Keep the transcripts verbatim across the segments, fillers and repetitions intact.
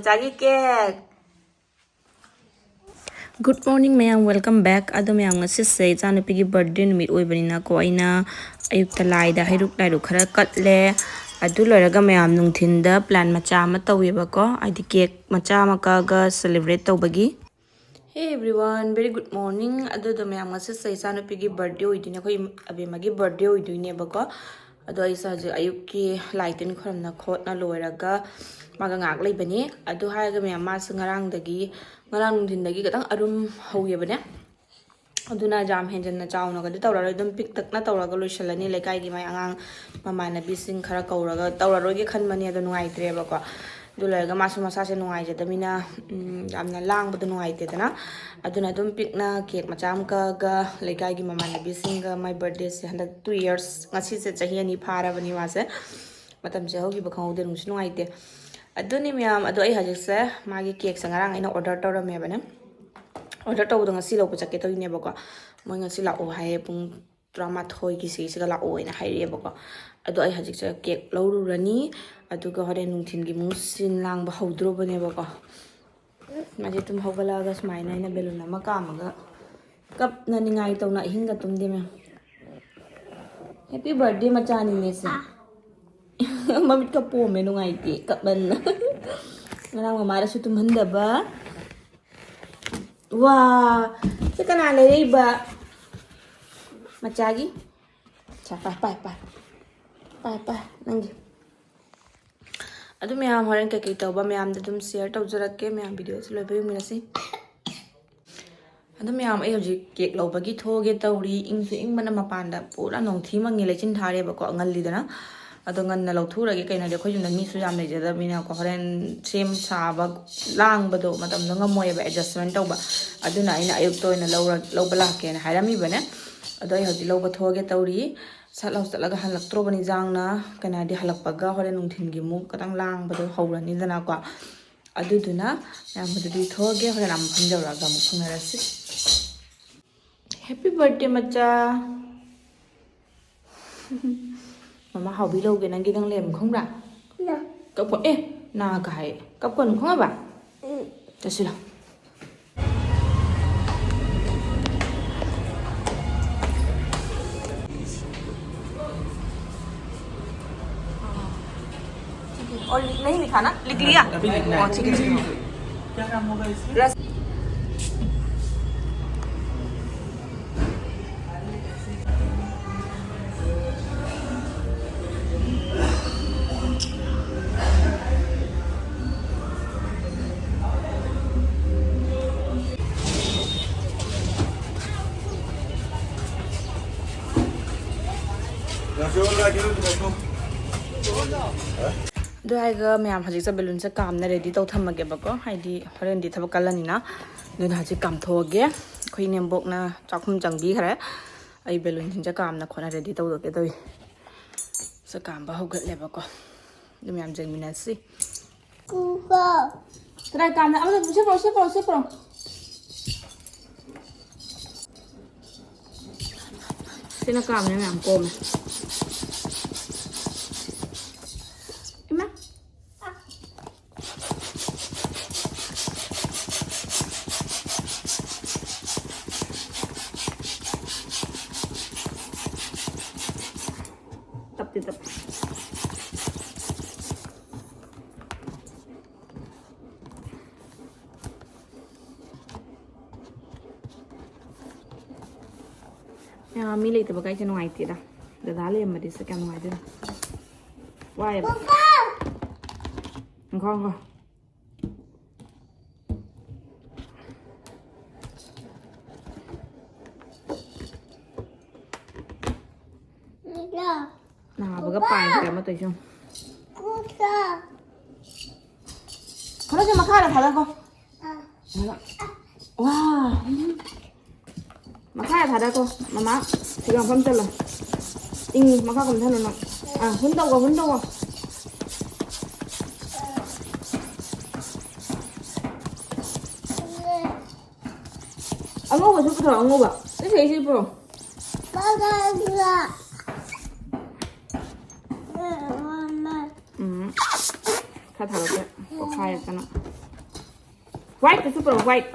ꯆꯥꯒꯤ cake. Good morning ꯃꯌꯥꯝ, welcome back. ꯑꯗꯣ ꯃꯌꯥꯝ, ꯉꯁꯤꯁꯦ ꯏꯆꯥꯅꯨꯄꯤꯒꯤ ꯕꯥꯔꯗꯦ ꯅꯨꯃꯤꯠ ꯑꯣꯏꯕꯅꯤꯅꯀꯣ, ꯑꯩꯅ ꯑꯌꯨꯛꯇ ꯂꯥꯏꯗ ꯍꯩꯔꯨꯛ ꯂꯥꯏꯔꯨꯛ ꯈꯔ ꯀꯠꯂꯦ꯫ ꯑꯗꯨ ꯂꯣꯏꯔꯒ ꯃꯌꯥꯝ ꯅꯨꯡꯊꯤꯟꯗ ꯄ꯭ꯂꯥꯟ ꯃꯆꯥ ꯑꯃ ꯇꯧꯋꯦꯕꯀꯣ, ꯍꯥꯏꯗꯤ ꯀꯦꯛ ꯃꯆꯥ ꯑꯃ ꯀꯛꯑꯒ ꯁꯦꯂꯦꯕ꯭ꯔꯦꯠ ꯇꯧꯕꯒꯤ꯫ Hey everyone, very good morning. ꯑꯗꯨꯗꯣ ꯃꯌꯥꯝ, ꯉꯁꯤꯁꯦ ꯏꯆꯥꯅꯨꯄꯤꯒꯤ ꯕꯥꯔꯗꯦ ꯑꯣꯏꯗꯣꯏꯅꯦ, ꯑꯩꯈꯣꯏ ꯑꯕꯦꯝꯃꯒꯤ ꯕꯥꯔꯗꯦ ꯑꯣꯏꯗꯣꯏꯅꯦꯕꯀꯣ꯫ ꯑꯗꯣ ꯑꯩꯁꯦ ꯍꯧꯖꯤꯛ ꯑꯌꯨꯛꯀꯤ ꯂꯥꯏ ꯇꯤꯟ ꯈꯨꯔꯨꯝꯅ ꯈꯣꯠꯅ ꯂꯣꯏꯔꯒ ꯃꯥꯒ ꯉꯥꯏꯍꯥꯛ ꯂꯩꯕꯅꯤ꯫ ꯑꯗꯨ ꯍꯥꯏꯔꯒ ꯃꯌꯥꯝ, ꯃꯥꯁꯦ ꯉꯔꯥꯡꯗꯒꯤ, ꯉꯔꯥꯡ ꯅꯨꯡꯊꯤꯟꯗꯒꯤ ꯈꯤꯇꯪ ꯑꯔꯨꯝ ꯍꯧꯋꯦꯕꯅꯦ꯫ ꯑꯗꯨꯅ ꯌꯥꯝ ꯍꯦꯟꯖꯟꯅ ꯆꯥꯎꯅꯒꯗꯤ ꯇꯧꯔꯔꯣꯏ, ꯑꯗꯨꯝ ꯄꯤꯛꯇꯛꯅ ꯇꯧꯔꯒ ꯂꯣꯏꯁꯤꯜꯂꯅꯤ꯫ ꯂꯩꯀꯥꯏꯒꯤ ꯃꯥꯏ ꯑꯉꯥꯡ ꯃꯃꯥꯟꯅꯕꯤꯁꯤꯡ ꯈꯔ ꯀꯧꯔꯒ ꯇꯧꯔꯔꯣꯏꯒꯦ ꯈꯟꯕꯅꯤ, ꯑꯗꯣ ꯅꯨꯡꯉꯥꯏꯇ꯭ꯔꯦꯕꯀꯣ꯫ ꯑꯗꯨ ꯂꯣꯏꯔꯒ ꯃꯥꯁꯨ ꯃꯁꯥꯁꯦ ꯅꯨꯡꯉꯥꯏꯖꯗꯕꯅꯤꯅ, ꯎꯝ, ꯌꯥꯝꯅ ꯂꯥꯡꯕꯗꯣ ꯅꯨꯡꯉꯥꯏꯇꯦꯗꯅ꯫ ꯑꯗꯨꯅ ꯑꯗꯨꯝ ꯄꯤꯛꯅ ꯀꯦꯛ ꯃꯆꯥ ꯑꯃ ꯀꯛꯑꯒ ꯂꯩꯀꯥꯏꯒꯤ ꯃꯃꯥꯟꯅꯕꯤꯁꯤꯡꯒ, ꯃꯥꯏ ꯕꯥꯔꯗꯦꯁꯦ ꯍꯟꯗꯛ two years, ꯉꯁꯤꯁꯦ ꯆꯍꯤ ꯑꯅꯤ ꯐꯥꯔꯕꯅꯤ ꯃꯥꯁꯦ꯫ ꯃꯇꯝꯁꯦ ꯍꯧꯈꯤꯕ ꯈꯪꯍꯧꯗꯦ, ꯅꯨꯡꯁꯨ ꯅꯨꯡꯉꯥꯏꯇꯦ꯫ ꯑꯗꯨꯅꯤ ꯃꯌꯥꯝ, ꯑꯗꯣ ꯑꯩ ꯍꯧꯖꯤꯛꯁꯦ ꯃꯥꯒꯤ ꯀꯦꯛꯁꯦ ꯉꯔꯥꯡ ꯑꯩꯅ ꯑꯣꯔꯗꯔ ꯇꯧꯔꯝꯃꯦꯕꯅꯦ꯫ ꯑꯣꯔꯗꯔ ꯇꯧꯕꯗꯣ ꯉꯁꯤ ꯂꯧꯕ ꯆꯠꯀꯦ ꯇꯧꯔꯤꯅꯦꯕꯀꯣ꯫ ꯃꯣꯏ ꯉꯁꯤ ꯂꯥꯛꯑꯣ ꯍꯥꯏꯌꯦ, ꯄꯨꯡ ꯇꯔꯥꯃꯥꯊꯣꯏꯒꯤ ꯁꯤꯒꯤꯁꯤꯒ ꯂꯥꯛꯑꯣꯅ ꯍꯥꯏꯔꯛꯑꯦꯕꯀꯣ꯫ ꯑꯗꯣ ꯑꯩ ꯍꯧꯖꯤꯛꯁꯦ ꯀꯦꯛ ꯂꯧꯔꯨꯔꯅꯤ, ꯑꯗꯨꯒ ꯍꯣꯔꯦꯟ ꯅꯨꯡꯊꯤꯟꯒꯤ ꯑꯃꯨꯛ ꯁꯤꯟ ꯂꯥꯡꯕ ꯍꯧꯗ꯭ꯔꯣꯕꯅꯦꯕꯀꯣ꯫ ꯃꯥꯁꯦ ꯇꯨꯝ ꯍꯧꯒꯠꯂꯛꯑꯒ ꯁꯨꯃꯥꯏꯅ ꯑꯩꯅ ꯕꯦꯂꯨꯟ ꯑꯃ ꯀꯥꯝꯃꯒ ꯀꯞꯅ ꯅꯤꯡꯉꯥꯏ ꯇꯧꯅ ꯑꯍꯤꯡꯒ ꯇꯨꯝꯗꯦ ꯃꯌꯥꯝ꯫ Happy birthday ꯃꯆꯥꯅꯤꯅꯦꯁꯦ꯫ ꯃꯃꯤꯠꯀ ꯄꯣꯝꯃꯦ, ꯅꯨꯡꯉꯥꯏꯇꯦ ꯀꯞꯃꯟꯅ꯫ ꯉꯔꯥꯡ ꯃꯃꯥꯗꯁꯨ ꯇꯨꯝꯍꯟꯗꯕ꯫ ꯋꯥ, ꯁꯤ ꯀꯅꯥ ꯂꯩꯔꯛꯏꯕ? ꯃꯆꯥꯒꯤ? ꯁꯦ, ꯄꯥꯏ, ꯄꯥꯏ, ꯄꯥꯏ꯫ ꯄꯥꯏ, ꯄꯥꯏ, ꯅꯪꯒꯤ꯫ ꯑꯗꯨ ꯃꯌꯥꯝ ꯍꯣꯔꯦꯟ ꯀꯩꯀꯩ ꯇꯧꯕ ꯃꯌꯥꯝꯗ ꯑꯗꯨꯝ ꯁꯤꯌꯔ ꯇꯧꯖꯔꯛꯀꯦ꯫ ꯃꯌꯥꯝ ꯚꯤꯗꯤꯑꯣꯁꯦ ꯂꯣꯏꯕ ꯌꯦꯡꯃꯤꯟꯅꯁꯤ꯫ ꯑꯗꯨ ꯃꯌꯥꯝ, ꯑꯩ ꯍꯧꯖꯤꯛ ꯀꯦꯛ ꯂꯧꯕꯒꯤ ꯊꯣꯛꯑꯒꯦ ꯇꯧꯔꯤ꯫ ꯏꯪꯁꯨ ꯏꯪꯕꯅ ꯃꯄꯥꯟꯗ ꯄꯨꯔꯥ ꯅꯣꯡꯊꯤ ꯃꯪꯉꯤ, ꯂꯩꯆꯤꯟ ꯊꯥꯔꯦꯕꯀꯣ, ꯉꯜꯂꯤꯗꯅ꯫ ꯑꯗꯣ ꯉꯟꯅ ꯂꯧꯊꯣꯛꯎꯔꯒꯦ꯫ ꯀꯩꯅꯣꯗꯤ ꯑꯩꯈꯣꯏ ꯌꯨꯝꯗ ꯃꯤꯁꯨ ꯌꯥꯝ ꯂꯩꯖꯗꯕꯅꯤꯅꯀꯣ, ꯍꯣꯔꯦꯟ ꯁꯦꯝ ꯁꯥꯕ ꯂꯥꯡꯕꯗꯣ ꯃꯇꯝꯗꯣ ꯉꯝꯃꯣꯏꯑꯕ ꯑꯦꯗꯖꯁꯃꯦꯟ ꯇꯧꯕ꯫ ꯑꯗꯨꯅ ꯑꯩꯅ ꯑꯌꯨꯛꯇ ꯑꯣꯏꯅ ꯂꯧꯔ-, ꯂꯧꯕ ꯂꯥꯛꯀꯦꯅ ꯍꯥꯏꯔꯝꯃꯤꯕꯅꯦ꯫ ꯑꯗꯣ ꯑꯩ ꯍꯧꯖꯤꯛ ꯂꯧꯕ ꯊꯣꯛꯑꯒꯦ ꯇꯧꯔꯤ꯫ ꯁꯠ ꯂꯥꯎ ꯆꯠꯂꯒ ꯍꯜꯂꯛꯇ꯭ꯔꯣꯕꯅꯤ ꯏꯟꯖꯥꯡꯅ, ꯀꯩꯅꯣ ꯍꯥꯏꯗꯤ ꯍꯜꯂꯛꯄꯒ ꯍꯣꯔꯦꯟ ꯅꯨꯡꯊꯤꯟꯒꯤ ꯑꯃꯨꯛ ꯈꯤꯇꯪ ꯂꯥꯡꯕꯗꯣ ꯍꯧꯔꯅꯤꯗꯅꯀꯣ꯫ ꯑꯗꯨꯗꯨꯅ ꯃꯌꯥꯝ ꯑꯗꯨꯗꯤ ꯊꯣꯛꯑꯒꯦ, ꯍꯣꯔꯦꯟ ꯑꯃꯨꯛ ꯃꯐꯝ ꯌꯧꯔꯛꯑꯒ ꯑꯃꯨꯛ ꯐꯪꯅꯔꯁꯤ꯫ Happy birthday ꯃꯆꯥ꯫ ꯃꯃꯥ ꯍꯥꯎꯕꯤ ꯂꯧꯒꯦ ꯅꯪꯒꯤ, ꯅꯪ ꯂꯩꯔꯝꯃꯨ ꯈꯪꯕ꯭ꯔꯥ? ꯀꯞꯄꯣ꯫ ꯑꯦ, ꯅꯥꯒ ꯍꯥꯏ꯫ ꯀꯞꯀꯅꯨ, ꯈꯪꯉꯕ? ꯎꯝ꯫ ꯆꯠꯁꯤꯂꯣ꯫ और नहीं लिखा ना? लिख लिया? अभी लिखना है। ओ, ठीक है, ठीक है। क्या काम होगा इसमें? रस। ꯑꯗꯨ ꯍꯥꯏꯔꯒ ꯃꯌꯥꯝ, ꯍꯧꯖꯤꯛꯁꯦ ꯕꯦꯂꯨꯟꯁꯦ ꯀꯥꯝꯅ ꯔꯦꯗꯤ ꯇꯧ ꯊꯝꯃꯒꯦꯕꯀꯣ, ꯍꯥꯏꯗꯤ ꯍꯣꯔꯦꯟꯗꯤ ꯊꯕꯛ ꯀꯜꯂꯅꯤꯅ꯫ ꯑꯗꯨꯅ ꯍꯧꯖꯤꯛ ꯀꯥꯝꯊꯣꯛꯑꯒꯦ꯫ ꯑꯩꯈꯣꯏ ꯏꯅꯦꯝꯕꯣꯛꯅ ꯆꯥꯛꯈꯨꯝ ꯆꯪꯕꯤꯈ꯭ꯔꯦ꯫ ꯑꯩ ꯕꯦꯂꯨꯟꯁꯤꯡꯁꯦ ꯀꯥꯝꯅ ꯈꯣꯠꯅ ꯔꯦꯗꯤ ꯇꯧꯔꯒꯦ ꯇꯧꯏ꯫ ꯁꯦ ꯀꯥꯝꯕ ꯍꯧꯒꯠꯂꯦꯕꯀꯣ꯫ ꯑꯗꯨ ꯃꯌꯥꯝ ꯌꯦꯡꯃꯤꯟꯅꯁꯤ꯫ ꯀꯗꯥꯏ ꯀꯥꯝꯅ? ꯑꯃꯗ ꯁꯤ ꯄꯨꯔꯛꯑꯣ, ꯁꯤ ꯄꯨꯔꯛꯑꯣ, ꯁꯤ ꯄꯨꯔꯛꯑꯣ꯫ ꯁꯤꯅ ꯀꯥꯝꯅ ꯃꯌꯥꯝ ꯀꯣꯝꯃꯦ꯫ ꯏꯃꯥ꯫ ꯇꯞꯇꯤ ꯇꯞꯄꯤ꯫ ꯑ, ꯃꯤ ꯂꯩꯇꯕ ꯀꯥꯏꯁꯦ ꯅꯨꯡꯉꯥꯏꯇꯦꯗ꯫ ꯗꯗꯥ ꯂꯩꯔꯝꯃꯗꯤ ꯁꯦ ꯀꯌꯥꯝ ꯅꯨꯡꯉꯥꯏꯗꯣꯏꯅꯣ꯫ ꯋꯥꯏꯌꯦꯕ꯫ ꯉꯥꯏꯈꯣ, ꯉꯥꯏꯈꯣ꯫ ꯅꯥꯕꯒ ꯄꯥꯏꯈ꯭ꯔꯦ ꯑꯃ ꯇꯧꯏꯁꯦ ꯌꯦꯡꯉꯨ꯫ ꯈꯔꯁꯦ ꯃꯈꯥꯗ ꯊꯥꯗꯈꯣ꯫ ꯊꯥꯗ-, ꯋꯥ꯫ ꯃꯈꯥꯗ ꯊꯥꯗꯈꯣ꯫ ꯃꯃꯥ, ꯐꯤꯔꯣꯟ ꯃꯐꯝ ꯆꯠꯂꯣ꯫ ꯏꯪꯉꯤ, ꯃꯈꯥ ꯀꯨꯝꯊꯅꯨ ꯅꯪ꯫ ꯑꯥ, ꯍꯨꯟ ꯇꯧꯋꯣ, ꯍꯨꯟ ꯇꯧꯋꯣ꯫ ꯑꯉꯧꯕꯁꯨ ꯄꯨꯊꯣꯔꯛꯑꯣ, ꯑꯉꯧꯕ꯫ ꯁꯤ ꯁꯤ ꯄꯨꯔꯛꯑꯣ꯫ ꯎꯝ꯫ ꯊꯥꯗꯣꯛꯀꯦ꯫ ꯄꯣꯛꯈꯥꯏꯔꯛꯇꯅ꯫ White ꯇꯨꯁꯨ ꯄꯨꯔꯛꯑꯣ, white꯫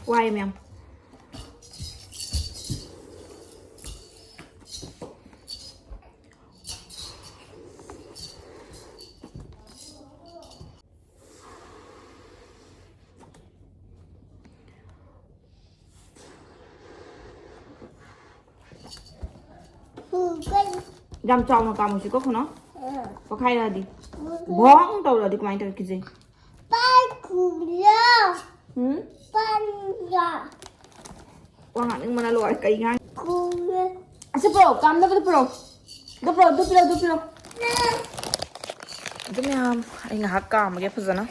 ꯋꯥꯏ ꯃꯌꯥꯝ꯫ ꯌꯥꯝ ꯆꯥꯎꯅ ꯀꯥꯝꯃꯨꯁꯤꯀꯣ ꯈꯨꯅꯣ꯫ ꯄꯣꯛꯈꯥꯏꯔꯛꯑꯗꯤ꯫ ꯕꯣꯡ ꯇꯧꯔꯛꯑꯗꯤ ꯀꯃꯥꯏꯅ ꯇꯧꯔꯛꯈꯤꯁꯦ? ꯄꯥꯏꯈꯨꯔꯥ꯫ ꯎꯝ? ꯄꯥꯟꯒ꯫ ꯋꯥ ꯉꯥꯡꯅꯤꯡꯕꯅ ꯂꯣꯏꯔꯦ꯫ ꯀꯩ ꯉꯥꯡ-, ꯈꯨꯔꯦ꯫ ꯑꯁꯤ ꯄꯨꯔꯛꯑꯣ, ꯀꯥꯝꯅꯕꯗꯨ ꯄꯨꯔꯛꯑꯣ꯫ ꯑꯗꯨ ꯄꯨꯔꯛꯑꯣ, ꯑꯗꯨ ꯄꯤꯔꯛꯑꯣ, ꯑꯗꯨ ꯄꯤꯔꯛꯑꯣ꯫ ꯑꯗꯨ ꯃꯌꯥꯝ ꯑꯩ ꯉꯥꯏꯍꯥꯛ ꯀꯥꯝꯃꯒꯦ ꯐꯖꯅ꯫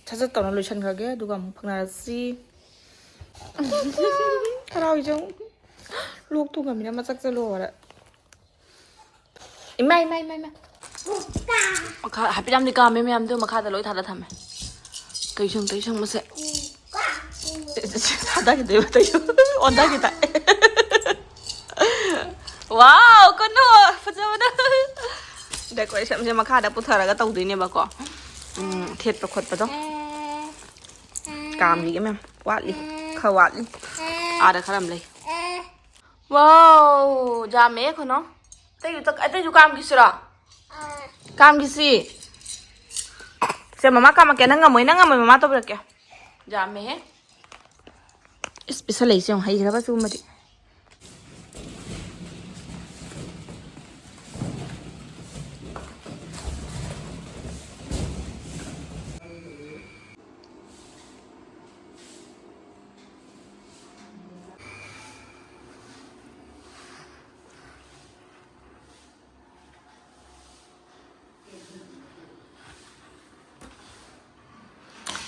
ꯁꯠ ꯁꯠ ꯇꯧꯅ ꯂꯣꯏꯁꯟꯈ꯭ꯔꯒꯦ, ꯑꯗꯨꯒ ꯑꯃꯨꯛ ꯐꯪꯅꯔꯁꯤ꯫ ꯍꯔꯥꯎꯏ ꯆꯦ꯫ ꯂꯣꯛ ꯊꯨꯡꯉꯝꯃꯤꯅ ꯃꯆꯥꯛ ꯆꯠꯂꯣ ꯍꯥꯏꯔ꯫ ꯏꯃꯥ, ꯏꯃꯥ, ꯏꯃꯥ, ꯏꯃꯥ꯫ ꯃꯈꯥ ꯍꯥꯏꯐꯦꯠ ꯌꯥꯝꯗꯤ ꯀꯥꯝꯃꯦ ꯃꯌꯥꯝꯗꯣ, ꯃꯈꯥꯗ ꯂꯣꯏ ꯊꯥꯗ ꯊꯝꯃꯦ꯫ ꯀꯩꯁꯪ, ꯀꯩꯁꯪ ꯃꯁꯦ꯫ ꯊꯥꯗꯈꯤꯗꯣꯏꯕ ꯇꯩꯁꯪ꯫ ꯑꯣꯟꯊꯈꯤ ꯇꯥꯏ꯫ Wow, ꯀꯩꯅꯣ ꯐꯖꯕꯗ꯫ Decorationꯁꯦ ꯃꯈꯥꯗ ꯄꯨꯊꯔꯒ ꯇꯧꯗꯣꯏꯅꯦꯕꯀꯣ꯫ ꯎꯝ, ꯊꯦꯠꯄ ꯈꯣꯠꯄꯗꯣ꯫ ꯀꯥꯝꯈꯤꯒꯦ ꯃꯌꯥꯝ꯫ ꯋꯥꯠꯂꯤ꯫ ꯈꯔ ꯋꯥꯠꯂꯤ꯫ ꯑꯥꯗ ꯈꯔ ꯑꯃ ꯂꯩ꯫ Wow, ꯌꯥꯝꯃꯦ ꯀꯩꯅꯣ꯫ ꯑꯇꯩꯁꯨ ꯇꯛ-, ꯑꯇꯩꯁꯨ ꯀꯥꯝꯈꯤꯁꯤꯔꯣ? ꯀꯥꯝꯈꯤꯁꯤ꯫ ꯁꯦ, ꯃꯃꯥ ꯀꯥꯝꯃꯛꯀꯦ꯫ ꯅꯪ ꯉꯝꯃꯣꯏ, ꯅꯪ ꯉꯝꯃꯣꯏ, ꯃꯃꯥ ꯇꯧꯕꯤꯔꯛꯀꯦ꯫ ꯌꯥꯝꯃꯦꯍꯦ꯫ ꯏꯁ, ꯄꯤꯁꯜꯂꯛꯏꯁꯦ ꯌꯦꯡꯉꯨ, ꯍꯩꯈ꯭ꯔꯕ ꯁꯤꯒꯨꯝꯕꯗꯤ꯫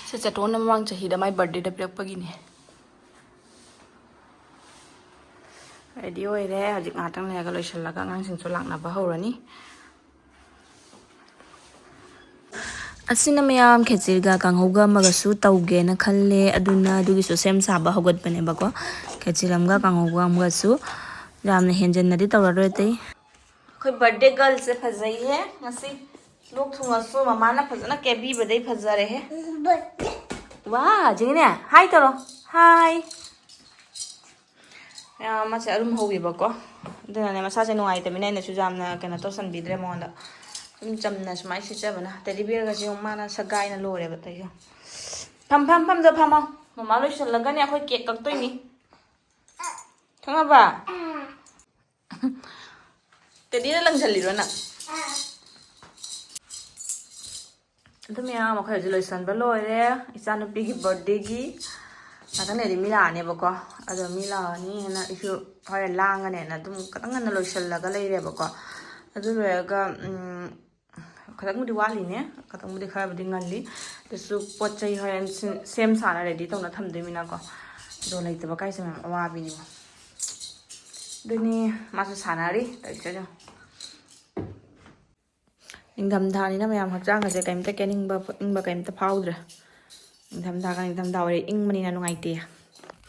ꯁꯤ ꯆꯦꯇꯣꯟꯅ ꯃꯃꯥꯡ ꯆꯍꯤꯗ ꯃꯥꯏ ꯕꯥꯔꯗꯦꯗ ꯄꯤꯔꯛꯄꯒꯤꯅꯦ꯫ ꯔꯦꯗꯤ ꯑꯣꯏꯔꯦ꯫ ꯍꯧꯖꯤꯛ ꯉꯥꯏꯍꯥꯛꯇꯪ ꯂꯩꯔꯒ ꯂꯣꯏꯁꯤꯜꯂꯒ ꯑꯉꯥꯡꯁꯤꯡꯁꯨ ꯂꯥꯛꯅꯕ ꯍꯧꯔꯅꯤ꯫ ꯑꯁꯤꯅ ꯃꯌꯥꯝ ꯈꯦꯆꯤꯒ ꯀꯥꯡꯍꯧꯒ ꯑꯃꯒꯁꯨ ꯇꯧꯒꯦꯅ ꯈꯜꯂꯦ꯫ ꯑꯗꯨꯅ ꯑꯗꯨꯒꯤꯁꯨ ꯁꯦꯝ ꯁꯥꯕ ꯍꯧꯒꯠꯄꯅꯦꯕꯀꯣ꯫ ꯈꯦꯆꯤꯔ ꯑꯃꯒ ꯀꯥꯡꯍꯧꯒ ꯑꯃꯒꯁꯨ꯫ ꯌꯥꯝꯅ ꯍꯦꯟꯖꯟꯅꯗꯤ ꯇꯧꯔꯔꯣꯏ ꯑꯇꯩ꯫ ꯑꯩꯈꯣꯏ ꯕꯥꯔꯗꯦ ꯒꯔꯜꯁꯦ ꯐꯖꯩꯍꯦ ꯉꯁꯤ꯫ ꯂꯣꯛ ꯊꯨꯡꯉꯁꯨ ꯃꯃꯥꯅ ꯐꯖꯅ ꯀꯦꯕꯤꯕꯗꯩ ꯐꯖꯔꯦꯍꯦ꯫ ꯋꯥ, ꯖꯤꯡꯒꯤꯅꯦ, ꯍꯥꯏ ꯇꯧꯔꯣ꯫ ꯍꯥꯏ꯫ ꯃꯌꯥꯝ ꯑꯃꯁꯦ ꯑꯔꯨꯝ ꯍꯧꯋꯦꯕꯀꯣ꯫ ꯑꯗꯨꯅꯅꯦ ꯃꯁꯥꯁꯦ ꯅꯨꯡꯉꯥꯏꯇꯕꯅꯤꯅ ꯑꯩꯅꯁꯨ ꯌꯥꯝꯅ ꯀꯩꯅꯣ ꯇꯧꯁꯟꯕꯤꯗ꯭ꯔꯦ ꯃꯉꯣꯟꯗ꯫ ꯑꯗꯨꯝ ꯆꯝꯅ ꯁꯨꯃꯥꯏꯅ ꯁꯤꯠꯆꯕꯅ꯫ ꯇꯦꯗꯤ ꯕꯤꯌꯔꯒꯁꯦ ꯌꯦꯡꯉꯨ, ꯃꯥꯅ ꯁꯒꯥꯏꯅ ꯂꯣꯏꯔꯦꯕ ꯇꯧꯔꯤꯁꯦ꯫ ꯐꯝ, ꯐꯝ, ꯐꯝꯗ ꯐꯝꯃꯣ꯫ ꯃꯃꯥ ꯂꯣꯏꯁꯤꯜꯂꯒꯅꯦ ꯑꯩꯈꯣꯏ ꯀꯦꯛ ꯀꯛꯇꯣꯏꯅꯤ꯫ ꯈꯪꯉꯕ? ꯇꯦꯗꯤꯅ ꯂꯪꯁꯤꯜꯂꯤꯔꯣ ꯅꯪ? ꯑꯗꯨ ꯃꯌꯥꯝ ꯑꯩꯈꯣꯏ ꯍꯧꯖꯤꯛ ꯂꯣꯏꯁꯤꯟꯕ ꯂꯣꯏꯔꯦ꯫ ꯏꯆꯥꯅꯨꯄꯤꯒꯤ ꯕꯥꯔꯗꯦꯒꯤ ꯉꯥꯛꯇꯪ ꯂꯩꯔꯗꯤ ꯃꯤ ꯂꯥꯛꯑꯅꯦꯕꯀꯣ꯫ ꯑꯗꯣ ꯃꯤ ꯂꯥꯛꯑꯅꯤ ꯍꯥꯏꯅ ꯑꯩꯁꯨ ꯍꯣꯔꯦꯟ ꯂꯥꯡꯉꯅꯦꯅ ꯑꯗꯨꯝ ꯈꯤꯇꯪ ꯉꯟꯅ ꯂꯣꯏꯁꯤꯜꯂꯒ ꯂꯩꯔꯦꯕꯀꯣ꯫ ꯑꯗꯨ ꯂꯣꯏꯔꯒ, ꯎꯝ, ꯈꯤꯇꯪꯕꯨꯗꯤ ꯋꯥꯠꯂꯤꯅꯦ, ꯈꯤꯇꯪꯕꯨꯗꯤ ꯈꯔꯕꯨꯗꯤ ꯉꯜꯂꯤ꯫ ꯑꯗꯨꯁꯨ ꯄꯣꯠ ꯆꯩ ꯍꯣꯔꯦꯟ ꯁꯤ-, ꯁꯦꯝ ꯁꯥꯅ ꯔꯦꯗꯤ ꯇꯧꯅ ꯊꯝꯗꯣꯏꯃꯤꯅꯀꯣ꯫ ꯑꯗꯣ ꯂꯩꯇꯕ ꯀꯥꯏꯁꯦ ꯃꯌꯥꯝ ꯑꯋꯥꯕꯤꯅꯤꯕꯣ꯫ ꯑꯗꯨꯅꯤ ꯃꯥꯁꯨ ꯁꯥꯟꯅꯔꯤ ꯇꯧꯔꯤꯁꯦ ꯑꯗꯨꯝ꯫ ꯅꯤꯡꯊꯝꯊꯥꯅꯤꯅ ꯃꯌꯥꯝ ꯍꯛꯆꯥꯡꯒꯁꯦ ꯀꯩꯝꯇ ꯀꯦꯅꯤꯡꯕ ꯈꯣꯠꯅꯤꯡꯕ ꯀꯩꯝꯇ ꯐꯥꯎꯗ꯭ꯔꯦ꯫ ꯅꯤꯡꯊꯝꯊꯥꯒ ꯅꯤꯡꯊꯝꯊꯥ ꯑꯣꯏꯔꯦ, ꯏꯪꯕꯅꯤꯅ ꯅꯨꯡꯉꯥꯏꯇꯦ꯫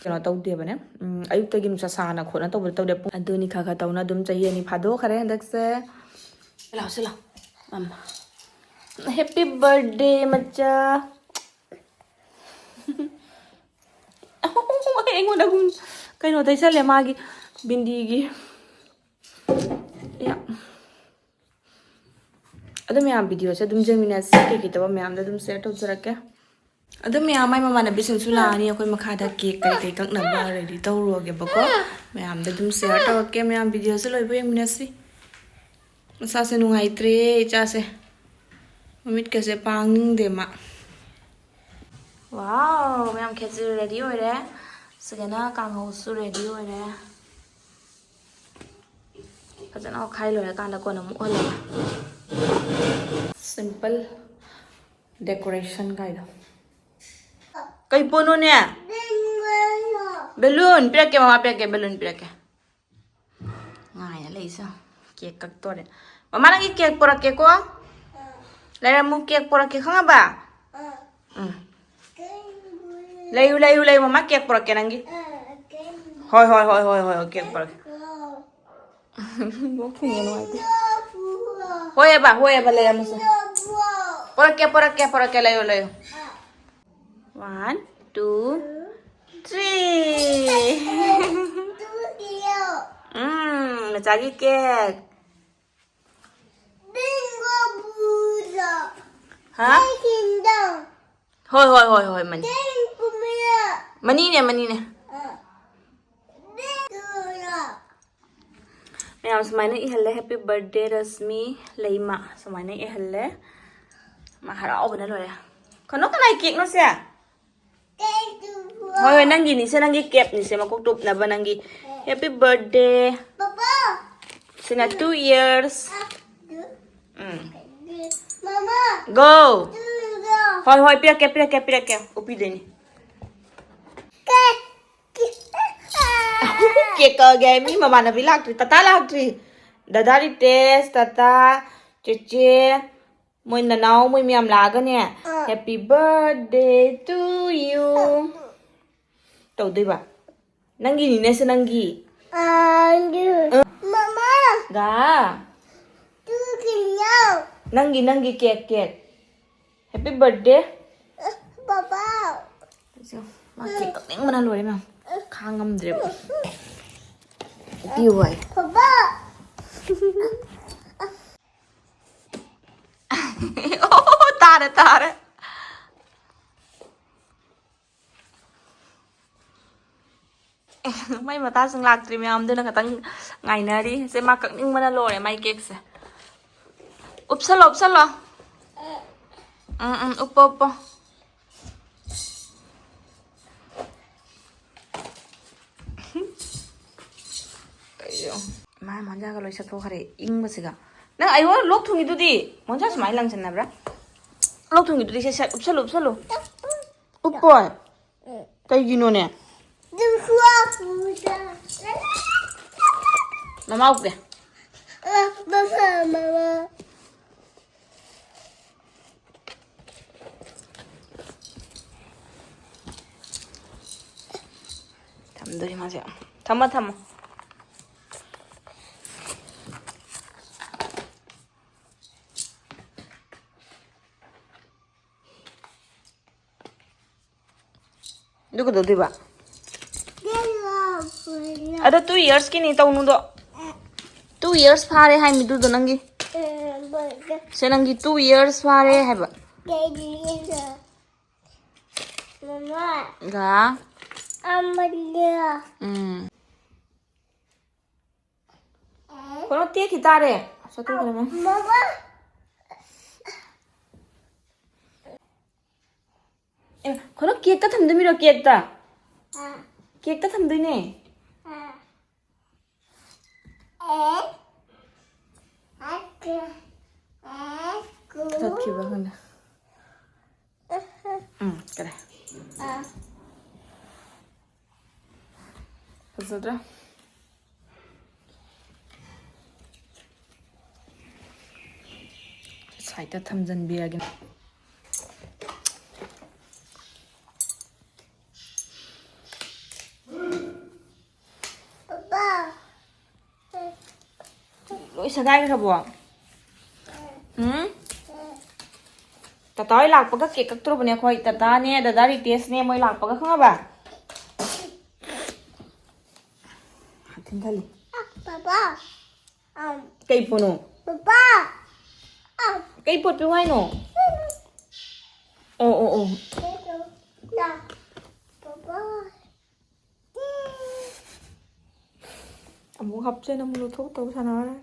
ꯀꯩꯅꯣ ꯇꯧꯗꯦꯕꯅꯦ꯫ ꯎꯝ, ꯑꯌꯨꯛꯇꯒꯤ ꯅꯨꯡꯁꯥ ꯁꯥꯅ ꯈꯣꯠꯅ ꯇꯧꯕꯗ ꯇꯧꯗꯦ꯫ ꯄꯨꯡ ꯑꯗꯨꯅꯤ ꯈꯔ ꯈꯔ ꯇꯧꯅ ꯑꯗꯨꯝ ꯆꯍꯤ ꯑꯅꯤ ꯐꯥꯗꯣꯛꯈꯔꯦ ꯍꯟꯗꯛꯁꯦ꯫ ꯂꯥꯎꯁꯤ ꯂꯥꯎ꯫ ꯃꯝꯃ꯫ Happy birthday ꯃꯆꯥ꯫ ꯑꯩꯉꯣꯟꯗ ꯑꯗꯨꯝ ꯀꯩꯅꯣ ꯇꯩꯁꯜꯂꯦ ꯃꯥꯒꯤ ꯕꯤꯟꯗꯤꯒꯤ꯫ ꯌꯥ꯫ ꯑꯗꯨ ꯃꯌꯥꯝ ꯚꯤꯗꯤꯑꯣꯁꯦ ꯑꯗꯨꯝ ꯌꯦꯡꯃꯤꯟꯅꯁꯤ, ꯀꯩꯀꯩ ꯇꯧꯕ ꯃꯌꯥꯝꯗꯣ ꯑꯗꯨꯝ ꯁꯤꯌꯔ ꯇꯧꯖꯔꯛꯀꯦ꯫ ꯑꯗꯨ ꯃꯌꯥꯝ ꯃꯥꯏ ꯃꯃꯥꯟꯅꯕꯤꯁꯤꯡꯁꯨ ꯂꯥꯛꯑꯅꯤ, ꯑꯩꯈꯣꯏ ꯃꯈꯥꯗ ꯀꯦꯛ ꯀꯩꯀꯩ ꯀꯛꯅꯕ ꯔꯦꯗꯤ ꯇꯧꯔꯨꯔꯒꯦꯕꯀꯣ꯫ ꯃꯌꯥꯝꯗ ꯑꯗꯨꯝ ꯁꯤꯌꯔ ꯇꯧꯔꯛꯀꯦ, ꯃꯌꯥꯝ ꯚꯤꯗꯤꯑꯣꯁꯦ ꯂꯣꯏꯕ ꯌꯦꯡꯃꯤꯟꯅꯁꯤ꯫ ꯃꯁꯥꯁꯦ ꯅꯨꯡꯉꯥꯏꯇ꯭ꯔꯦ ꯏꯆꯥꯁꯦ, ꯃꯃꯤꯠꯀꯁꯦ ꯄꯥꯡꯅꯤꯡꯗꯦ ꯃꯥ꯫ ꯋꯥꯎ, ꯃꯌꯥꯝ ꯈꯦꯆ꯭ꯔꯤ ꯔꯦꯗꯤ ꯑꯣꯏꯔꯦ, ꯁꯤꯗꯅ ꯀꯥꯡꯍꯧꯁꯨ ꯔꯦꯗꯤ ꯑꯣꯏꯔꯦ꯫ ꯐꯖꯅ ꯑꯣꯠꯈꯥꯏ ꯂꯣꯏꯔꯀꯥꯟꯗ ꯀꯣꯟꯅ ꯑꯃꯨꯛ ꯑꯣꯜꯂꯒꯦ꯫ Simple decoration ꯀꯥꯏꯗꯣ꯫ ꯀꯩ ꯄꯣꯠꯅꯣꯅꯦ? ꯕꯦꯂꯨꯟ ꯄꯤꯔꯛꯀꯦ, ꯃꯃꯥ ꯄꯤꯔꯛꯀꯦ, ꯕꯦꯂꯨꯟ ꯄꯤꯔꯛꯀꯦ꯫ ꯉꯥꯏꯅ ꯂꯩꯁꯦ꯫ ꯀꯦꯛ ꯀꯛꯇꯣꯔꯦ꯫ ꯃꯃꯥ, ꯅꯪꯒꯤ ꯀꯦꯛ ꯄꯨꯔꯛꯀꯦꯀꯣ꯫ ꯂꯩꯔꯝꯃꯨ, ꯀꯦꯛ ꯄꯨꯔꯛꯀꯦ, ꯈꯪꯉꯕ? ꯎꯝ꯫ ꯂꯩꯌꯨ, ꯂꯩꯌꯨ, ꯂꯩꯌꯨ, ꯃꯃꯥ ꯀꯦꯛ ꯄꯨꯔꯛꯀꯦ ꯅꯪꯒꯤ꯫ ꯍꯣꯏ, ꯍꯣꯏ, ꯍꯣꯏ, ꯍꯣꯏ, ꯍꯣꯏ, ꯀꯦꯛ ꯄꯨꯔꯛꯀꯦ꯫ ꯅꯣꯛꯄꯤꯅꯦ, ꯅꯨꯡꯉꯥꯏꯇꯦ꯫ ꯍꯣꯏꯑꯕ, ꯍꯣꯏꯑꯕ, ꯂꯩꯔꯝꯃꯨꯁꯦ꯫ ꯄꯨꯔꯛꯀꯦ, ꯄꯨꯔꯛꯀꯦ, ꯄꯨꯔꯛꯀꯦ, ꯂꯩꯌꯨ, ꯂꯩꯌꯨ꯫ One, two, three. ꯎꯝ, ꯃꯆꯥꯒꯤ ꯀꯦꯛ꯫ ꯍꯥ? ꯍꯣꯏ, ꯍꯣꯏ, ꯍꯣꯏ, ꯍꯣꯏ, ꯃꯅꯤ꯫ ꯃꯅꯤꯅꯦ, ꯃꯅꯤꯅꯦ꯫ ꯃꯌꯥꯝ ꯁꯨꯃꯥꯏꯅ ꯏꯍꯜꯂꯦ, "Happy birthday ꯔꯁꯃꯤ ꯂꯩꯃ", ꯁꯨꯃꯥꯏꯅ ꯏꯍꯜꯂꯦ꯫ ꯃꯥ ꯍꯔꯥꯎꯕꯅ ꯂꯣꯏꯔꯦ꯫ ꯀꯩꯅꯣ, ꯀꯅꯥꯏ ꯀꯦꯛꯅꯣ ꯁꯦ? ꯍꯣꯏ, ꯍꯣꯏ, ꯅꯪꯒꯤꯅꯤꯁꯦ, ꯅꯪꯒꯤ ꯀꯦꯞꯅꯤꯁꯦ, ꯃꯀꯣꯛ ꯇꯨꯞꯅꯕ ꯅꯪꯒꯤ꯫ "Happy birthday"꯫ ꯁꯤꯅ two years꯫ ꯎꯝ꯫ Go꯫ ꯍꯣꯏ, ꯍꯣꯏ, ꯄꯤꯔꯛꯀꯦ, ꯄꯤꯔꯛꯀꯦ, ꯄꯤꯔꯛꯀꯦ꯫ ꯎꯞꯄꯤꯗꯣꯏꯅꯤ꯫ ꯀꯦꯛ ꯀꯛꯑꯒꯦ꯫ ꯃꯤ ꯃꯃꯥꯟꯅꯕꯤ ꯂꯥꯛꯇ꯭ꯔꯤ꯫ ꯇꯥꯇꯥ ꯂꯥꯛꯇ꯭ꯔꯤ꯫ ꯗꯗꯥ ꯔꯤꯇꯦꯁ, ꯇꯥꯇꯥ, ꯆꯦꯆꯦ, ꯃꯣꯏ ꯅꯅꯥꯎ, ꯃꯣꯏ ꯃꯌꯥꯝ ꯂꯥꯛꯑꯒꯅꯦ, "Happy birthday to you" ꯇꯧꯗꯣꯏꯕ꯫ ꯅꯪꯒꯤꯅꯤꯅꯦ ꯁꯦ, ꯅꯪꯒꯤ꯫ ꯃꯃꯥ꯫ ꯒꯥ꯫ ꯅꯪꯒꯤ, ꯅꯪꯒꯤ ꯀꯦꯛ, ꯀꯦꯛ꯫ Happy birthday꯫ ꯕꯕꯥ꯫ ꯃꯥ ꯀꯦꯛ ꯀꯛꯅꯤꯡꯕꯅ ꯂꯣꯏꯔꯦ ꯃꯌꯥꯝ꯫ ꯈꯥꯡ ꯉꯝꯗ꯭ꯔꯦꯕ꯫ ꯄꯤꯌꯨ ꯍꯥꯏ꯫ ꯕꯕꯥ꯫ ꯑꯣ, ꯇꯥꯔꯦ, ꯇꯥꯔꯦ꯫ ꯃꯩ ꯃꯇꯥꯁꯤꯡ ꯂꯥꯛꯇ꯭ꯔꯤ ꯃꯌꯥꯝꯗꯨꯅ ꯈꯇꯪ ꯉꯥꯏꯅꯔꯤ꯫ ꯁꯦ, ꯃꯥ ꯀꯛꯅꯤꯡꯕꯅ ꯂꯣꯏꯔꯦ ꯃꯥꯏ ꯀꯦꯛꯁꯦ꯫ ꯎꯞꯁꯜꯂꯣ, ꯎꯞꯁꯜꯂꯣ꯫ ꯎꯝ, ꯎꯝ, ꯎꯞꯄꯣ, ꯎꯞꯄꯣ꯫ ꯀꯩꯅꯣ? ꯃꯥ ꯃꯣꯟꯖꯥꯒ ꯂꯣꯏ ꯁꯠꯇꯣꯛꯈ꯭ꯔꯦ ꯏꯪꯕꯁꯤꯒ꯫ ꯅꯪ ꯑꯩꯉꯣꯟꯗ ꯂꯣꯛ ꯊꯨꯡꯉꯤꯗꯨꯗꯤ? ꯃꯣꯟꯖꯥ ꯁꯨꯃꯥꯏꯅ ꯂꯪꯁꯟꯅꯕ꯭ꯔꯥ? ꯂꯣꯛ ꯊꯨꯡꯉꯤꯗꯨꯗꯤ? ꯁꯦ, ꯁꯦ, ꯎꯞꯁꯜꯂꯨ, ꯎꯞꯁꯜꯂꯨ꯫ ꯎꯞꯄꯣꯏ꯫ ꯀꯩꯒꯤꯅꯣꯅꯦ? ꯃꯃꯥ ꯎꯞꯀꯦ꯫ ꯊꯝꯗꯣꯏ ꯃꯥꯁꯦ꯫ ꯊꯝꯃꯣ, ꯊꯝꯃꯣ꯫ ꯑꯗꯨ ꯀꯩꯗꯧꯗꯣꯏꯕ? ꯑꯗꯣ two yearsꯀꯤꯅꯤ ꯇꯧꯅꯨꯗꯣ꯫ Two years ꯐꯥꯔꯦ ꯍꯥꯏ ꯃꯤꯗꯨꯗꯣ ꯅꯪꯒꯤ꯫ ꯁꯦ ꯅꯪꯒꯤ two years ꯐꯥꯔꯦ ꯍꯥꯏꯕ꯫ ꯃꯃꯥ꯫ ꯒꯥ꯫ ꯑꯃꯅꯦ꯫ ꯎꯝ꯫ ꯀꯩꯅꯣ ꯇꯦꯛꯈꯤ ꯇꯥꯔꯦ꯫ ꯆꯠꯊꯣꯛꯈ꯭ꯔꯦ ꯃꯥ꯫ ꯃꯃꯥ꯫ ꯑꯦ, ꯀꯩꯅꯣ ꯀꯦꯛꯇ ꯊꯝꯗꯣꯏꯃꯤꯔꯣ, ꯀꯦꯛꯇ? ꯑꯥ꯫ ꯀꯦꯛꯇ ꯊꯝꯗꯣꯏꯅꯦ꯫ ꯑꯥ꯫ ꯑꯦ꯫ ꯑꯥ, ꯀꯦ-, ꯑꯥ, ꯀꯨ-, ꯇꯠꯈꯤꯕ꯭ꯔꯥ ꯈꯪꯗꯦ꯫ ꯎꯝ, ꯀꯔꯤ? ꯑꯥ꯫ ꯐꯖꯗ꯭ꯔꯥ? Sideꯇ ꯊꯝꯖꯤꯟꯕꯤꯔꯒꯦ꯫ ꯄꯥꯄꯥ꯫ ꯂꯣꯏ ꯁꯦꯒꯥꯏꯈ꯭ꯔꯕꯣ? ꯎꯝ? ꯇꯥꯇꯥ ꯍꯣꯏ ꯂꯥꯛꯄꯒ ꯀꯦꯛ ꯀꯛꯇ꯭ꯔꯨꯕꯅꯦ ꯑꯩꯈꯣꯏ꯫ ꯇꯥꯇꯥꯅꯦ, ꯗꯥꯗꯥ ꯔꯤꯇꯦꯁꯅꯦ, ꯃꯣꯏ ꯂꯥꯛꯄꯒ, ꯈꯪꯉꯕ? ꯊꯤꯟꯊꯜꯂꯤ꯫ ꯄꯥꯄꯥ꯫ ꯑꯝ꯫ ꯀꯩ ꯄꯣꯠꯅꯣ? ꯄꯥꯄꯥ꯫ ꯑꯝ꯫ ꯀꯩ ꯄꯣꯠ ꯄꯤꯌꯨ ꯍꯥꯏꯅꯣ? ꯑꯣ, ꯑꯣ, ꯑꯣ꯫ ꯄꯥꯄꯥ꯫ ꯑꯃꯨꯛ ꯍꯥꯞꯆꯤꯟ, ꯑꯃꯨꯛ ꯂꯧꯊꯣꯛ ꯇꯧ ꯁꯥꯟꯅꯔꯦ꯫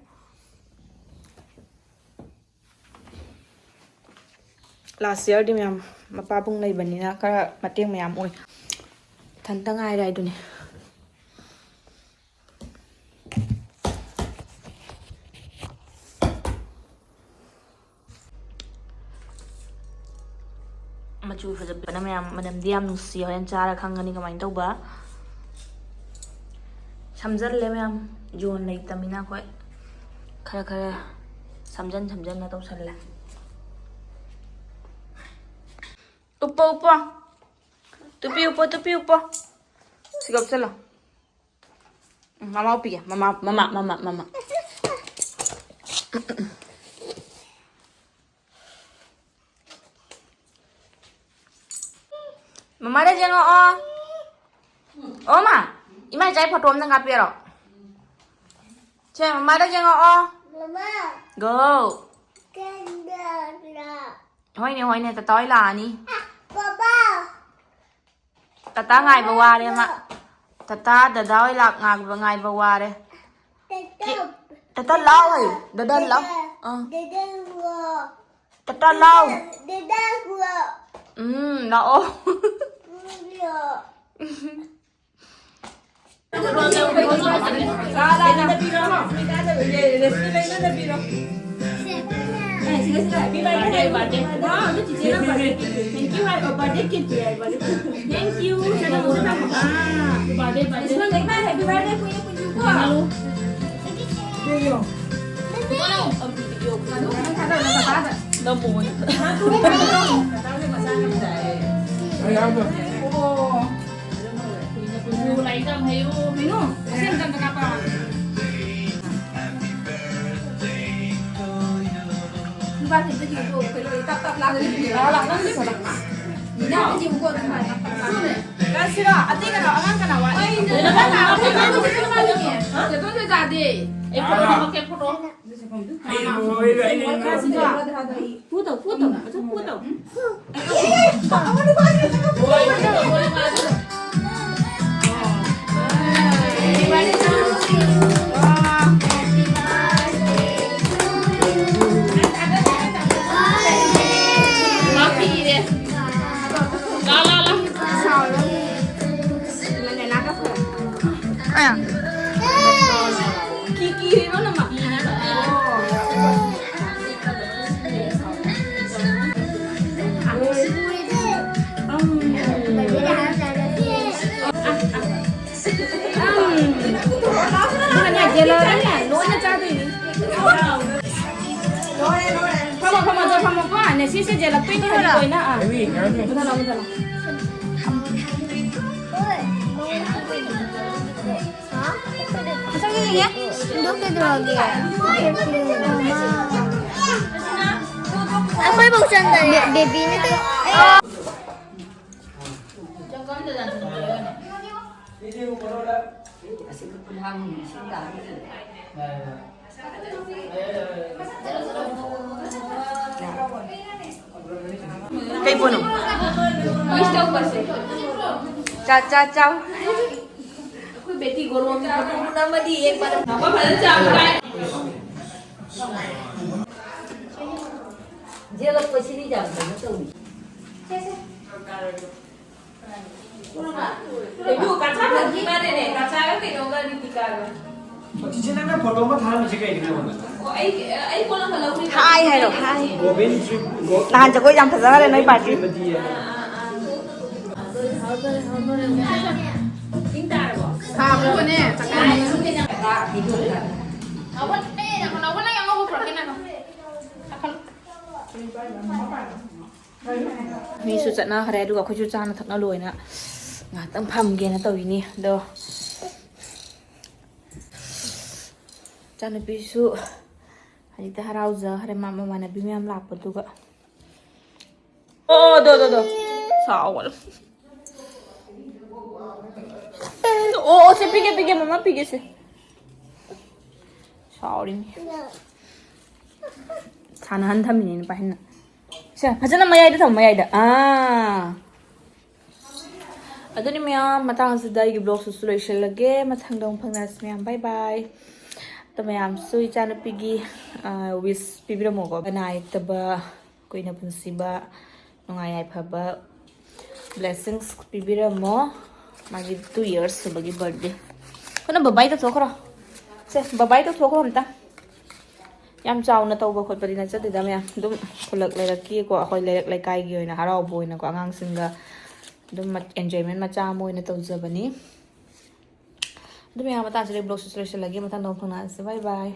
Last yearꯗꯤ ꯃꯌꯥꯝ ꯃꯄꯥꯕꯨꯡ ꯂꯩꯕꯅꯤꯅ ꯈꯔ ꯃꯇꯦꯡ ꯃꯌꯥꯝ ꯑꯣꯏ꯫ ꯏꯊꯟꯇ ꯉꯥꯏꯔꯦ ꯍꯥꯏꯗꯨꯅꯤ꯫ ꯃꯆꯨ ꯐꯖꯕꯅ ꯃꯌꯥꯝ, ꯃꯅꯝꯗꯤ ꯌꯥꯝ ꯅꯨꯡꯁꯤ꯫ ꯍꯣꯔꯦꯟ ꯆꯥꯔ ꯈꯪꯒꯅꯤ ꯀꯃꯥꯏꯅ ꯇꯧꯕ꯫ ꯁꯝꯖꯜꯂꯦ ꯃꯌꯥꯝ, ꯖꯣꯟ ꯂꯩꯇꯃꯤꯅ ꯑꯩꯈꯣꯏ ꯈꯔ ꯈꯔ ꯁꯝꯖꯟ ꯁꯝꯖꯟꯅ ꯇꯧꯁꯜꯂꯦ꯫ ꯎꯞꯄꯣ, ꯎꯞꯄꯣ꯫ ꯇꯨꯄꯤ ꯎꯞꯄꯣ, ꯇꯨꯄꯤ ꯎꯞꯄꯣ꯫ ꯁꯤꯒ ꯎꯞꯁꯜꯂꯣ꯫ ꯎꯝ, ꯃꯃꯥ ꯎꯞꯄꯤꯒꯦ꯫ ꯃꯃꯥ, ꯃꯃꯥ, ꯃꯃꯥ, ꯃꯃꯥ꯫ ꯃꯃꯥꯗ ꯌꯦꯡꯉꯛꯑꯣ꯫ ꯑꯣ ꯃꯥ, ꯏꯃꯥ ꯏꯆꯥꯒꯤ ꯐꯣꯇꯣ ꯑꯝꯇꯪ ꯀꯥꯞꯄꯤꯔꯣ꯫ ꯁꯦ, ꯃꯃꯥꯗ ꯌꯦꯡꯉꯛꯑꯣ꯫ ꯃꯃꯥ꯫ ꯒꯣ꯫ ꯀꯩꯗꯧꯔꯤꯅꯣ? ꯍꯣꯏꯅꯦ, ꯍꯣꯏꯅꯦ, ꯇꯇꯥ ꯍꯣꯏ ꯂꯥꯛꯑꯅꯤ꯫ ꯕꯕꯥ꯫ ꯇꯇꯥ ꯉꯥꯏꯕ ꯋꯥꯔꯦ ꯃꯥ꯫ ꯇꯇꯥ ꯗꯗꯥ ꯍꯣꯏ ꯂꯥꯛ-, ꯉꯥꯏꯕ, ꯉꯥꯏꯕ ꯋꯥꯔꯦ꯫ ꯇꯇꯥ꯫ ꯀꯦ-, ꯇꯇꯥ ꯂꯥꯎ ꯍꯥꯏꯌꯨ꯫ ꯗꯗꯥ ꯂꯥꯎ꯫ ꯗꯗꯥ꯫ ꯑꯥ꯫ ꯗꯗꯥ ꯂꯥꯎ꯫ ꯇꯇꯥ ꯂꯥꯎ꯫ ꯗꯗꯥ ꯂꯥꯎ꯫ ꯎꯝ, ꯂꯥꯛꯑꯣ꯫ ꯎꯝ, ꯂꯥꯛꯑꯣ꯫ Thank you, ꯍꯥꯏꯕ, birthday gift ꯄꯤꯔꯛꯄ꯫ Thank you꯫ Happy birthday, ꯀꯨꯏꯅ ꯄꯨꯟꯁꯤꯀꯣ꯫ ꯅꯝꯃꯣ꯫ ꯑꯣ꯫ ꯂꯥꯏꯔꯤꯛ ꯇꯝ ꯍꯩꯌꯨ꯫ ꯃꯤꯅꯨ, ꯑꯁꯤ ꯑꯝꯇ ꯀꯥꯞꯄ꯫ ꯅꯨꯄꯥꯁꯤꯡꯁꯦ ꯌꯦꯡꯉꯨꯀꯣ, ꯀꯩꯅꯣ, ꯇꯞ ꯇꯞ ꯂꯥꯛꯀꯅꯤ꯫ ꯂꯥꯛꯑꯣ, ꯂꯥꯛꯑꯣ, ꯅꯪꯁꯨ ꯆꯠꯂꯣ꯫ ꯃꯤꯅꯥ, ꯑꯝꯇ ꯌꯦꯡꯉꯨꯀꯣ, ꯑꯗꯨꯝ ꯍꯥꯏ, ꯇꯞ ꯇꯞ ꯂꯥꯛꯀꯅꯤ꯫ ꯀꯥꯁꯤꯔꯣ? ꯑꯇꯩ ꯀꯅꯥ? ꯑꯉꯥꯡ ꯀꯅꯥ ꯋꯥꯠꯂꯤ? ꯆꯦꯇꯣꯟ ꯍꯣꯏ ꯇꯥꯗꯦ꯫ ꯑꯩ ꯐꯣꯇꯣ ꯅꯝꯃꯛꯀꯦ, ꯐꯣꯇꯣ꯫ ꯐꯨ ꯇꯧ, ꯐꯨ ꯇꯧ, ꯐꯖꯅ ꯐꯨ ꯇꯧ꯫ ꯂꯥ, ꯂꯥ, ꯂꯥ꯫ ꯑꯌꯥ꯫ ꯀꯤ-, ꯀꯤꯔꯤꯔꯣ ꯅꯃ? ꯁꯤꯁꯦ ꯖꯦꯜꯂꯛꯇꯣꯏꯅꯤ ꯍꯥꯏꯕ ꯂꯣꯏꯅ꯫ ꯑꯥ꯫ ꯃꯨꯊꯠꯂꯣ, ꯃꯨꯊꯠꯂꯣ꯫ ꯃꯁꯛ ꯌꯦꯡꯒꯦ꯫ ꯍꯨꯟꯗꯣꯛꯀꯗ꯭ꯔꯣꯒꯦ? ꯑꯩꯈꯣꯏꯐꯧ ꯆꯪꯗꯔꯦ꯫ ꯕꯦ-, ꯕꯦꯕꯤꯅ ꯇꯧ-, ꯀꯩ ꯄꯣꯠꯅꯣ? ꯆꯥ, ꯆꯥ, ꯆꯥꯎ꯫ ꯑꯩꯈꯣꯏ ꯕꯦꯇꯤ ꯒꯣꯔꯣꯡꯒꯤ ꯐꯣꯇꯣ ꯑꯃꯗꯤ ꯌꯦꯡꯕ꯫ ꯖꯦꯜꯂꯛꯄꯁꯤꯗꯤ ꯌꯥꯝ ꯀꯩꯅꯣ ꯇꯧꯏ꯫ ꯀꯩꯅꯣ, ꯀꯥꯆꯥꯒ ꯀꯩꯅꯣꯒ ꯔꯤꯇꯤꯀꯥꯒ꯫ ꯆꯤꯆꯦ, ꯅꯪꯅ ꯐꯣꯇꯣ ꯑꯃ ꯊꯥꯔꯝꯃꯤꯁꯦ ꯀꯩꯒꯤꯅꯣ ꯑꯩꯉꯣꯟꯗ? ꯑꯣ, ꯑꯩ, ꯑꯩ ꯀꯣꯟꯅ ꯍꯜꯂꯛꯄꯩ ꯍꯥꯏ ꯍꯥꯏꯔꯣ, ꯍꯥꯏ꯫ ꯒꯣꯕꯤꯟ ꯁꯨ-, ꯒꯣ-, ꯅꯍꯥꯟ ꯖꯒꯣꯏ ꯌꯥꯝ ꯐꯖꯈꯔꯦ ꯅꯣꯏ ꯄꯥꯔꯇꯤ꯫ ꯁ꯭ꯔꯤꯃꯇꯤ ꯍꯥꯏꯅ꯫ ꯁꯥꯕ꯭ꯔꯣꯅꯦ? ꯃꯤꯁꯨ ꯆꯠꯅꯈ꯭ꯔꯦ, ꯑꯗꯨꯒ ꯑꯩꯈꯣꯏꯁꯨ ꯆꯥꯅ ꯊꯛꯅ ꯂꯣꯏꯅ ꯉꯥꯏꯍꯥꯛꯇꯪ ꯐꯝꯒꯦꯅ ꯇꯧꯔꯤꯅꯤ꯫ ꯑꯗꯣ ꯏꯆꯥꯅꯨꯄꯤꯁꯨ ꯍꯧꯖꯤꯛꯇ ꯍꯔꯥꯎꯖꯈ꯭ꯔꯦ, ꯃꯥ ꯃꯃꯥꯟꯅꯕꯤ ꯃꯌꯥꯝ ꯂꯥꯛꯄꯗꯨꯒ꯫ ꯑꯣ, ꯗꯣ, ꯗꯣ, ꯗꯣ꯫ ꯁꯥꯎꯒꯅꯨ꯫ ꯑꯣ, ꯑꯣ, ꯁꯦ ꯄꯤꯒꯦ, ꯄꯤꯒꯦ, ꯃꯃꯥ ꯄꯤꯒꯦ ꯁꯦ꯫ ꯁꯥꯎꯔꯤꯅꯤ꯫ ꯁꯥꯟꯅꯍꯟ ꯊꯝꯃꯤꯅꯦ ꯅꯨꯄꯥ ꯍꯦꯟꯅ꯫ ꯁꯦ, ꯐꯖꯅ ꯃꯌꯥꯏꯗ ꯊꯝꯃꯨ, ꯃꯌꯥꯏꯗ꯫ ꯑꯥ꯫ ꯑꯗꯨꯅꯤ ꯃꯌꯥꯝ, ꯃꯇꯥꯡ ꯑꯁꯤꯗ ꯑꯩꯒꯤ vlog ꯁꯤꯁꯨ ꯂꯣꯏꯁꯤꯜꯂꯒꯦ꯫ ꯃꯊꯪꯗ ꯑꯃꯨꯛ ꯐꯪꯅꯔꯁꯤ ꯃꯌꯥꯝ꯫ Bye bye꯫ ꯑꯗꯣ ꯃꯌꯥꯝꯁꯨ ꯏꯆꯥꯅꯨꯄꯤꯒꯤ, ꯑ, wish ꯄꯤꯕꯤꯔꯝꯃꯣꯀꯣ꯫ ꯑꯅꯥ ꯑꯌꯦꯛꯇꯕ, ꯀꯨꯏꯅ ꯄꯨꯟꯁꯤꯕ, ꯅꯨꯡꯉꯥꯏ ꯌꯥꯏꯐꯕ, blessings ꯄꯤꯕꯤꯔꯝꯃꯣ꯫ ꯃꯥꯒꯤ two years ꯁꯨꯕꯒꯤ birthday꯫ ꯀꯩꯅꯣ, bye bye ꯇꯧꯊꯣꯛꯈ꯭ꯔꯣ꯫ ꯁꯦ, bye bye ꯇꯧꯊꯣꯛꯈ꯭ꯔꯣ ꯑꯝꯇ꯫ ꯌꯥꯝ ꯆꯥꯎꯅ ꯇꯧꯕ ꯈꯣꯠꯄꯗꯤ ꯅꯠꯆꯗꯦꯗ ꯃꯌꯥꯝ꯫ ꯑꯗꯨꯝ ꯈꯨꯜꯂꯛ ꯂꯩꯔꯛꯀꯤꯀꯣ, ꯑꯩꯈꯣꯏ ꯂꯩꯔꯛ ꯂꯩꯀꯥꯏꯒꯤ ꯑꯣꯏꯅ ꯍꯔꯥꯎꯕ ꯑꯣꯏꯅꯀꯣ, ꯑꯉꯥꯡꯁꯤꯡꯒ ꯑꯗꯨꯝ ꯃꯠ-, enjoyment ꯃꯆꯥ ꯑꯃ ꯑꯣꯏꯅ ꯇꯧꯖꯕꯅꯤ꯫ ꯑꯗꯨ ꯃꯌꯥꯝ, ꯃꯇꯥꯡꯁꯤꯗ vlog ꯁꯤꯁꯨ ꯂꯣꯏꯁꯤꯜꯂꯒꯦ꯫ ꯃꯊꯪꯗ ꯑꯃꯨꯛ ꯐꯪꯅꯔꯁꯤ꯫ Bye bye꯫